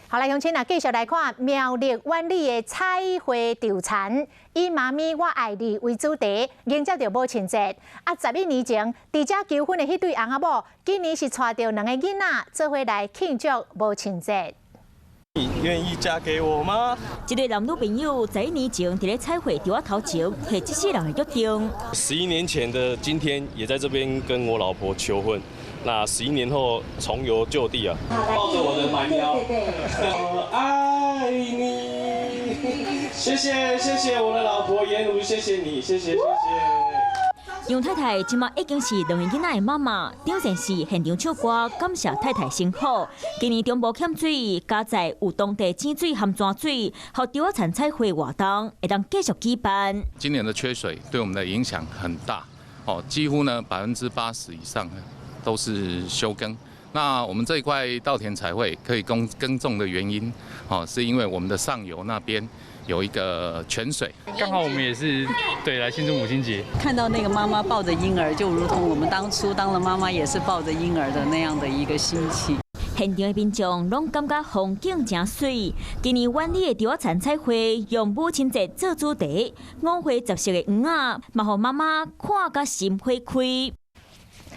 好來，鄉親啊，繼續來看苗栗苑裡的彩繪稻田，以“媽咪我愛你”為主題，迎接著母親節。啊，11年前佇遮求婚的彼對翁仔某，今年是帶著兩个囡仔做伙來慶祝母親節。你願意嫁給我嗎？這對男女朋友11年前佇咧彩繪稻仔頭前，係這世人的約定。11年前的今天，也在這邊跟我老婆求婚。那11年後重遊舊地啊，抱着我的蠻腰，我愛你，謝謝謝謝我的老婆顏如，謝謝你，謝謝謝謝。楊太太這馬已經是兩個囡仔的媽媽，張善是現場唱歌，感謝太太辛苦。今年中部欠水，佳哉有當地井水和泉水，予稻仔田彩繪活動會當繼續舉辦。今年的缺水對我們的影響很大，哦，幾乎呢80%以上都是休耕。那我們這一塊稻田彩繪可以供耕種的原因，哦，是因為我們的上游那邊有一個泉水。剛好我們也是對來慶祝母親節。看到那個媽媽抱着嬰兒，就如同我們當初當了媽媽也是抱着嬰兒的那樣的一個心情。現場的民眾攏感覺風景誠媠。今年苑裡的稻仔田彩繪用母親節做主題，五花十色的黃仔，嘛予媽媽看甲心花開。